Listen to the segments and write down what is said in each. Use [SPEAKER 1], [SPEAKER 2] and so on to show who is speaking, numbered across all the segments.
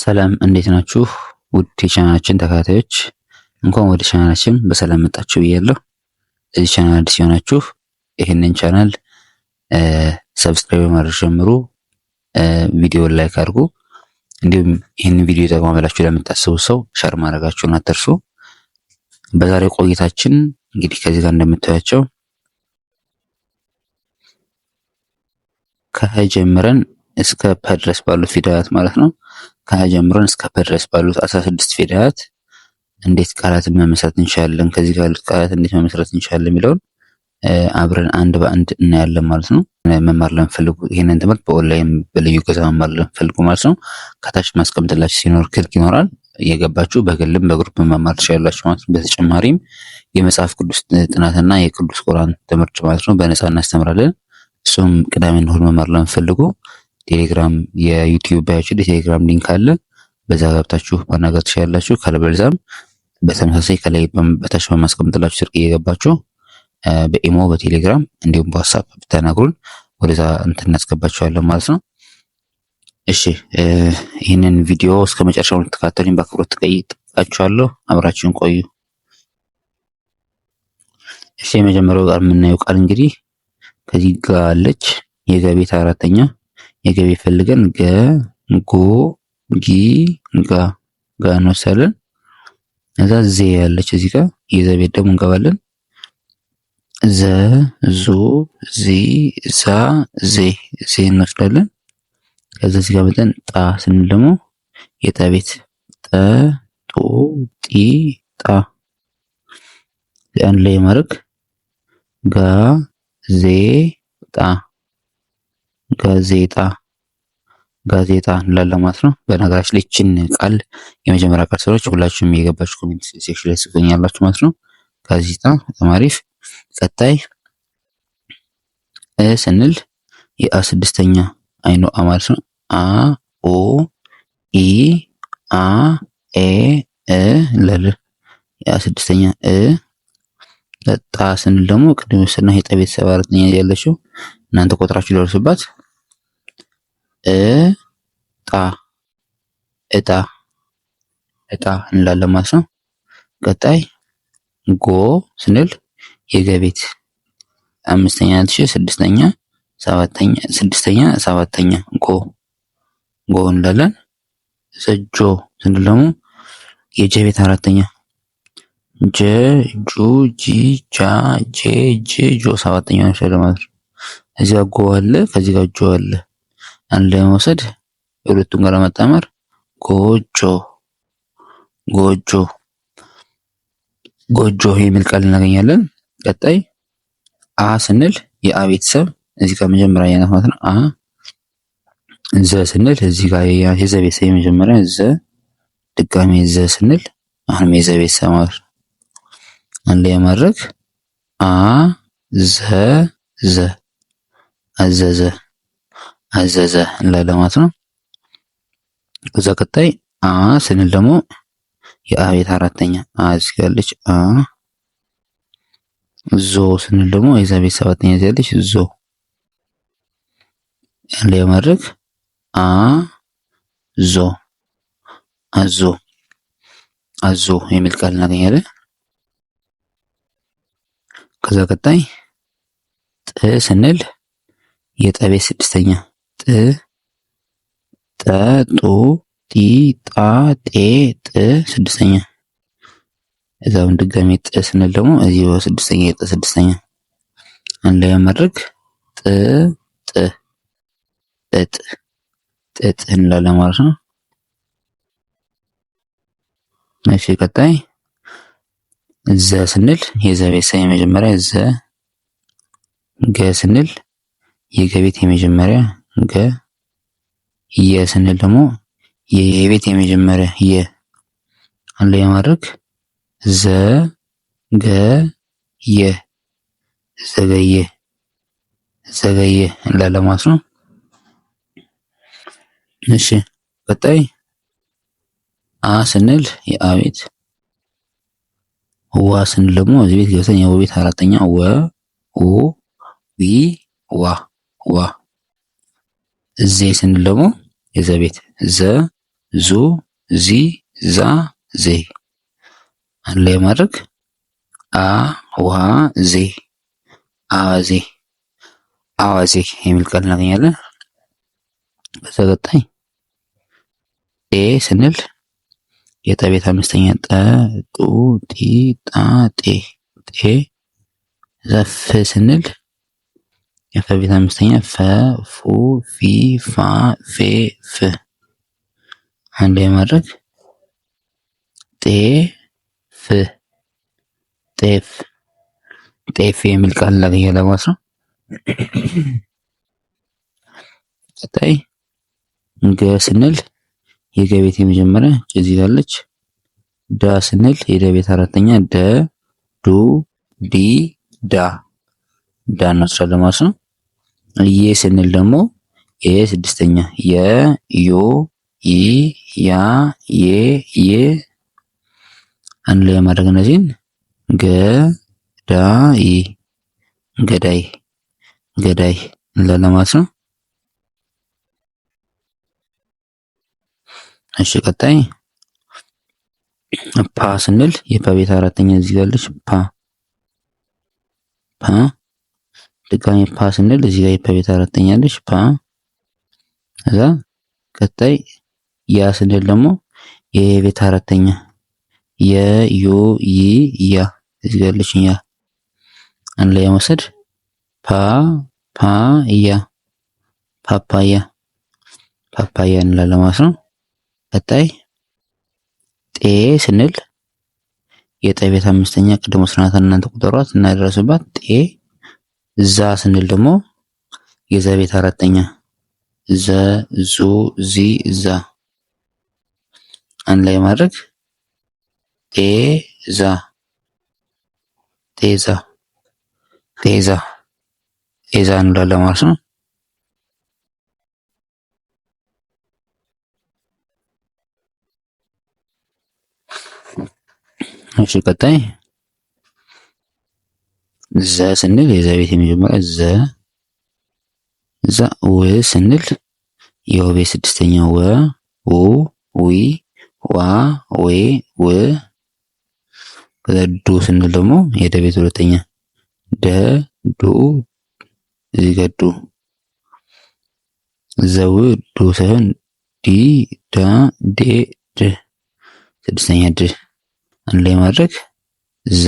[SPEAKER 1] ሰላም እንዴት ናችሁ? ውድ የቻናላችን ተከታታዮች እንኳን ወደ ቻናላችን በሰላም መጣችሁ ብያለሁ። እዚህ ቻናል አዲስ የሆናችሁ ይህንን ቻናል subscribe በማድረግ ጀምሩ። ቪዲዮን like አድርጉ። እንዲሁም ይህንን ቪዲዮ ይጠቅማል ብላችሁ ለምታስቡ ሰው share ማድረጋችሁን አትርሱ። በዛሬው ቆይታችን እንግዲህ ከዚህ ጋር እንደምታያቸው ከሀ ጀምረን እስከ ፐ ድረስ ባሉት ፊደላት ማለት ነው። ከሀ ጀምረን እስከ ፐ ድረስ ባሉት 16 ፊደላት እንዴት ቃላትን መመስረት እንችላለን፣ ከዚህ ጋር ያሉት ቃላት እንዴት መመስረት እንችላለን የሚለውን አብረን አንድ በአንድ እናያለን ማለት ነው። መማር ለምፈልጉ ይህንን ትምህርት በኦንላይን በልዩ ገዛ መማር ለምፈልጉ ማለት ነው ከታች ማስቀምጥላችሁ ሲኖር ክልክ ይኖራል እየገባችሁ በግልም በ group መማር ትችላላችሁ ማለት ነው። በተጨማሪም የመጽሐፍ ቅዱስ ጥናትና የቅዱስ ቁርአን ትምህርት ማለት ነው በነፃ እናስተምራለን። እሱም ቅዳሜና እሁድ መማር ለምፈልጉ ቴሌግራም የዩቲዩብ bio ኣችን የቴሌግራም link አለ። በዛ ገብታችሁ ማናገር ትችላላችሁ። ካለበለዚያም በተመሳሳይ ከላይ በታች በማስቀምጥላችሁ ስልክ እየገባችሁ በኢሞ በቴሌግራም እንዲሁም በዋትሳፕ ብታናግሩን ወደዛ እንትን እናስገባችኋለን ማለት ነው። እሺ ይህንን ቪዲዮ እስከ መጨረሻው እንድትከታተሉኝ በአክብሮት እጠይቃችኋለሁ። አብራችሁን ቆዩ። እሺ የመጀመሪያው ቃል የምናየው ቃል እንግዲህ ከዚህ ጋር አለች የገቤት አራተኛ የገቤ ፈልገን ገ ጎ ጊ ጋ ጋ እንወስዳለን። እዛ ዜ ያለች እዚህ ጋር የዘቤት ደግሞ እንገባለን። ዘ ዞ ዚ ዛ ዜ ዜ እንወስዳለን። ከዛ እዚህ ጋር መጠን ጣ ስንል ደግሞ የጠ ቤት ጠ ጦ ጢ ጣ አንድ ላይ ማድረግ ጋ ዜ ጣ ጋዜጣ ጋዜጣ እንላለን ማለት ነው። በነገራችን ላይ ይችን ቃል የመጀመሪያ ቃል ስለሆነች ሁላችሁም የገባችሁ comment section ላይ ጽፉኛላችሁ ማለት ነው። ጋዜጣ በጣም አሪፍ። ቀጣይ እ ስንል የአ ስድስተኛ አይኖ አ ማለት ነው። አ ኦ ኢ አ ኤ እ እንላለን። የአ ስድስተኛ እ ጣ ስንል ደግሞ ቅድም የወሰድነው የጠ ቤተሰብ አራተኛ ያለችው እናንተ ቆጥራችሁ ደርሱባት። እ ጣ እጣ እጣ እንላለን ማለት ነው። ቀጣይ ጎ ስንል የገቤት አምስተኛ ሺ ስድስተኛ ሰባተኛ ስድስተኛ ሰባተኛ ጎ ጎ እንላለን። ጆ ስንል ደግሞ የጀ ቤት አራተኛ ጀ ጁ ጂ ጃ ጄ ጅ ጆ ሰባተኛ ነው ማለት ነው። እዚህ ጋር ጎ አለ፣ ከዚህ ጋር ጆ አለ። አንድ ላይ መውሰድ የሁለቱን ጋር መጣመር ጎጆ ጎጆ ጎጆ የሚል ቃል እናገኛለን። ቀጣይ አ ስንል የአ ቤተሰብ እዚህ ጋር መጀመሪያ ያናት ማለት ነው። አ ዘ ስንል እዚህ ጋር የዘ ቤተሰብ የመጀመሪያ ዘ፣ ድጋሜ ዘ ስንል አሁንም የዘ ቤተሰብ ማለት ነው። አንድ ላይ ማድረግ አ ዘ ዘ አዘዘ አዘዘ እንላለን ማለት ነው። ከዛ ቀጣይ አ ስንል ደግሞ የአ ቤት አራተኛ አ እዚህ ጋር ያለች አ። ዞ ስንል ደግሞ የዛ ቤት ሰባተኛ እዚህ ያለች ዞ። አንድ ላይ ማድረግ አ ዞ አዞ አዞ የሚል ቃል እናገኛለን። ከዛ ቀጣይ ጥ ስንል የጠ ቤት ስድስተኛ ጥ ጠ ጡ ጢ ጣ ጤ ጥ ስድስተኛ። እዛውን ድጋሜ ጥ ስንል ደግሞ እዚህ ስድስተኛ የጠ ስድስተኛ አንድ ላይ ማድረግ ጥ ጥ ጥጥ ጥጥ እንላለን ማለት ነው። እሺ ቀጣይ ዘ ስንል የዘ ቤተሰብ የመጀመሪያ ዘ፣ ገ ስንል የገቤት የመጀመሪያ ገ፣ የ ስንል ደግሞ የየቤት የመጀመሪያ የ አንድ ላይ ማድረግ ዘ ገ የ ዘገየ ዘገየ እንላለን ማለት ነው። እሺ ቀጣይ አ ስንል የአ ቤት፣ ዋ ስንል ደግሞ እዚህ ቤት ገብተን የወ ቤት አራተኛ ወ ው ዊ ዋ ዋ። ዜ ስንል ደግሞ የዘ ቤት ዘ ዙ ዚ ዛ ዜ አንድ ላይ ማድረግ አ ዋ ዜ አዋዜ አዋዜ የሚል ቃል እናገኛለን። ከዛ ቀጣይ ጤ ስንል የጠ ቤት አምስተኛ ጠ ጡ ጢ ጣ ጤ ጤ። ከዛ ፍ ስንል የፈ ቤት አምስተኛ ፈ ፉ ፊ ፋ ፌ ፍ አንድ ላይ ማድረግ ጤ ፍ ጤፍ ጤፍ የሚል ቃል እናገኛለን ማለት ነው። ቀጣይ ገ ስንል የገ ቤት የመጀመሪያ እዚህ ጋለች። ዳ ስንል የደ ቤት አራተኛ ደ ዱ ዲ ዳ ዳ እንወስዳለን ማለት ነው። የ ስንል ደግሞ የየ ስድስተኛ የ ዮ ይ ያ የ የ አንድ ላይ ማድረግ እነዚህን ገ ዳ ይ ገዳይ ገዳይ እንላለን ማለት ነው። እሺ ቀጣይ ፓ ስንል የፓ ቤት አራተኛ እዚህ ጋር አለች። ፓ ፓ ድጋሚ ፓ ስንል እዚህ ጋር የፓ ቤት አራተኛ አለች። ፓ እዛ ቀጣይ ያ ስንል ደግሞ የየቤት አራተኛ የ ዮ ይ ያ እዚህ ጋር አለች ያ አንድ ላይ መውሰድ ፓ ፓ ያ ፓፓያ ፓፓያ እንላለን ማለት ነው። ቀጣይ ጤ ስንል የጠ ቤት አምስተኛ ቅድሞ ስናታ እናንተ ቁጠሯት እና ደረሱባት። ጤ ዛ ስንል ደግሞ የዘ ቤት አራተኛ ዘ ዙ ዚ ዛ አንድ ላይ ማድረግ ጤዛ ጤዛ ጤዛ ጤዛ እንላለን ማለት ነው። እሺ ቀጣይ ዘ ስንል የዘ ቤት የመጀመሪያ ዘ ዘ ው ስንል የወ ቤት ስድስተኛ ወ ው ዊ ዋ ዌ ው። ከዛ ዱ ስንል ደግሞ የደ ቤት ሁለተኛ ደ ዱ እዚህ ጋር ዱ ዘው ዱ ሳይሆን ዲ ዳ ዴ ድ ስድስተኛ ድ አንድ ላይ ማድረግ ዘ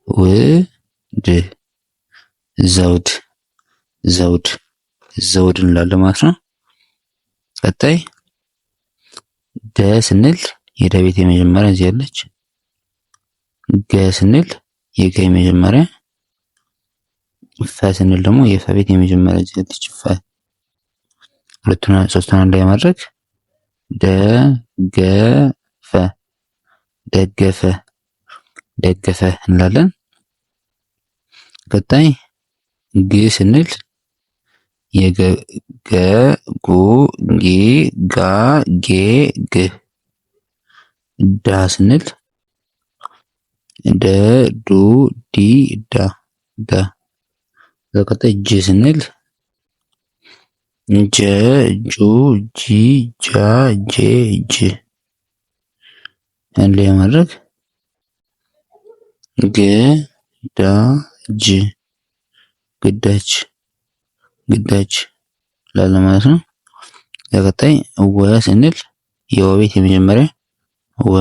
[SPEAKER 1] ው ድ ዘውድ ዘውድ ዘውድ እንላለን ማለት ነው። ቀጣይ ደ ስንል የደ ቤት የመጀመሪያ እዚህ ያለች። ገ ስንል የገ የመጀመሪያ፣ ፈ ስንል ደግሞ የፈ ቤት የመጀመሪያ እዚህ ያለች ፈ። ሁለቱን ሶስቱን አንድ ላይ ማድረግ ደ ገ ፈ ደገፈ ደገፈ እንላለን። ቀጣይ ግ ስንል የገ ገ ጉ ጊ ጋ ጌ ግ። ዳ ስንል ደ ዱ ዲ ዳ ዳ። በቀጣይ ጅ ስንል ጀ ጁ ጂ ጃ ጄ ጅ አንድ ላይ ማድረግ ግ ዳ ጅ ግዳጅ ግዳጅ ላለ ማለት ነው። ለቀጣይ ወ ስንል የወ ቤት የመጀመሪያ ወ።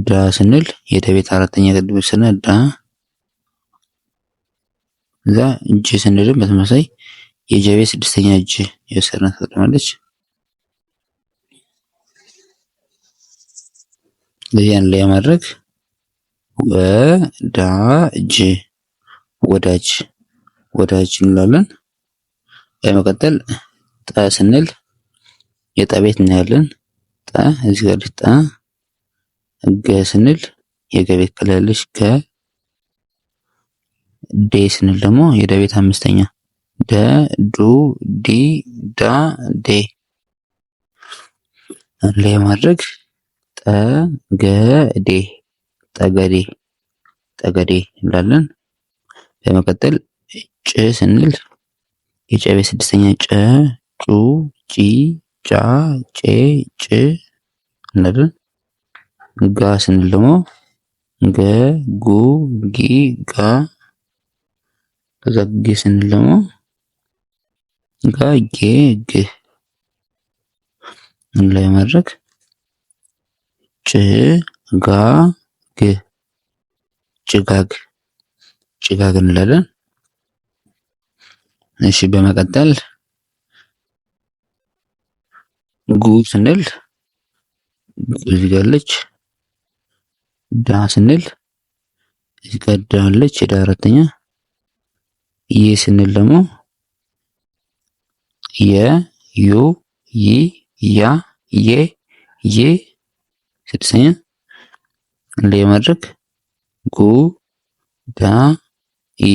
[SPEAKER 1] ዳ ስንል የደ ቤት አራተኛ ቅድም ስንል ዳ። እዛ እጅ ስንልም በተመሳሳይ የጀ ቤት ስድስተኛ እጅ የወሰድናት ትቀድማለች። ለዚህ አንድ ላይ ማድረግ ወዳጅ ወዳጅ ወዳጅ እንላለን። በመቀጠል ጠ ስንል የጠ ቤት እናያለን። ጠ እዚህ ጋር ጠ። ገ ስንል የገ ቤት ከላይ ያለች ገ። ዴ ስንል ደግሞ የደ ቤት አምስተኛ ደ ዱ ዲ ዳ ዴ አንድ ላይ ማድረግ ጠገዴ ጠገዴ ጠገዴ እንላለን። በመቀጠል ጭ ስንል የጨ ቤት ስድስተኛ ጨ ጩ ጪ ጫ ጬ ጭ እንላለን። ጋ ስንል ደግሞ ገ ጉ ጊ ጋ። ከዛ ግ ስንል ደግሞ ጋ ጌ ግ ላይ ማድረግ ጭ ጋ ግ ጭጋግ ጭጋግ እንላለን። እሺ በመቀጠል ጉ ስንል እዚህ ጋር አለች። ዳ ስንል እዚህ ጋር ዳ አለች፣ የዳ አራተኛ። ይ ስንል ደግሞ የ ዩ ይ ያ የ ይ ስድስተኛ እንደ ማድረግ ጉ ዳ ኢ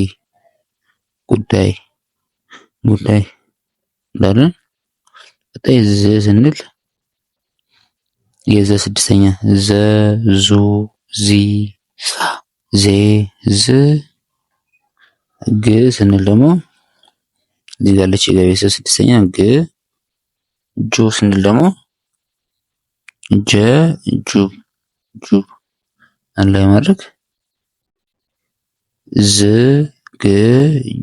[SPEAKER 1] ጉዳይ ጉዳይ እንላለን። ቀጣይ ዝ ስንል የዘ ስድስተኛ ዘ ዙ ዚ ዜ ዝ። ግ ስንል ደግሞ እዚህ ጋር ያለች የገ ቤተሰብ ስድስተኛ ግ። ጁ ስንል ደግሞ ጀ ጁ ጁ አንድ ላይ ማድረግ ዝ ግ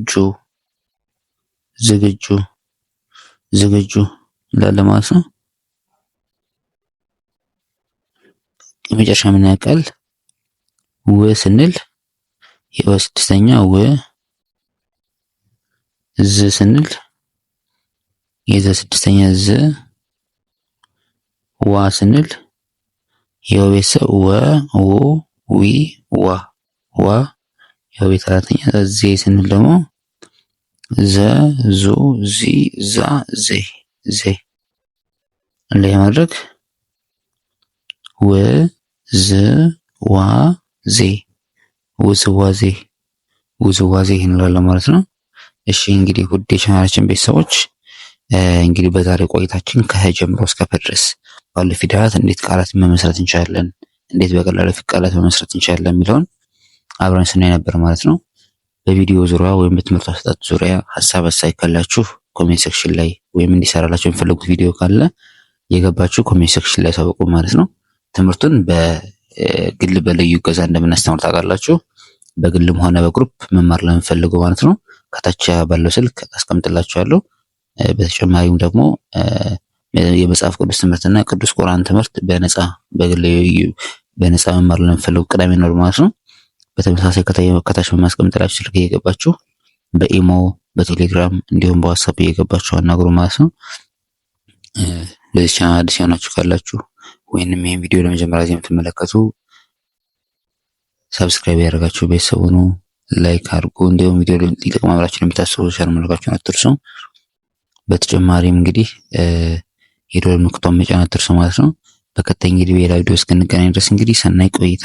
[SPEAKER 1] ጁ ዝግጁ ዝግጁ እንላለን ማለት ነው። የመጨረሻ የምናየው ቃል ው ስንል የወ ስድስተኛ ው። ዝ ስንል የዘ ስድስተኛ ዝ። ዋ ስንል የወ ቤተሰብ ወ ው ዊ ዋ ዋ የወ ቤት አራተኛ። ዜ ስንል ደግሞ ዘ ዙ ዚ ዛ ዜ ዜ ላይ ማድረግ ው ዝ ዋ ዜ ውዝዋዜ ውዝዋዜ እንላለን ማለት ነው። እሺ እንግዲህ ውድ የቻናላችን ቤተሰቦች እንግዲህ በዛሬ ቆይታችን ከሀ ጀምሮ እስከ ፐ ድረስ ባሉ ፊደላት እንዴት ቃላት መመስረት እንችላለን፣ እንዴት በቀላሉ ቃላት መመስረት እንችላለን የሚለውን አብረን ስናይ ነበር ማለት ነው። በቪዲዮ ዙሪያ ወይም በትምህርቱ አሰጣጥ ዙሪያ ሀሳብ አስተያየት ካላችሁ comment section ላይ ወይም እንዲሰራላችሁ የሚፈልጉት ቪዲዮ ካለ የገባችሁ comment section ላይ አሳውቁ ማለት ነው። ትምህርቱን በግል በልዩ እገዛ እንደምናስተምር ታውቃላችሁ። በግልም ሆነ በ group መማር ለምፈልገው ማለት ነው ከታች ባለው ስልክ አስቀምጥላችኋለሁ። በተጨማሪም ደግሞ የመጽሐፍ ቅዱስ ትምህርትና ቅዱስ ቁርአን ትምህርት በነፃ በግል በነፃ መማር ለምፈልጉ ቅዳሜ ነው ማለት ነው። በተመሳሳይ ከታች በማስቀምጥላችሁ ስልክ እየገባችሁ በኢሞ በቴሌግራም እንዲሁም በዋትስአፕ እየገባችሁ አናግሩ ማለት ነው። ለዚህ ቻናል አዲስ የሆናችሁ ካላችሁ ወይንም ይህን ቪዲዮ ለመጀመሪያ ጊዜ የምትመለከቱ subscribe ያደረጋችሁ ቤተሰብ ሁኑ፣ like አድርጉ። እንዲሁም ቪዲዮ ይጠቅማል ብላችሁ የምታስቡ share ማድረጋችሁን አትርሱ። በተጨማሪም እንግዲህ የደወል ምልክቷን መጫን አትርሱ ማለት ነው። በቀጣይ እንግዲህ በሌላ ቪዲዮ እስክንገናኝ ድረስ እንግዲህ ሰናይ ቆይታ።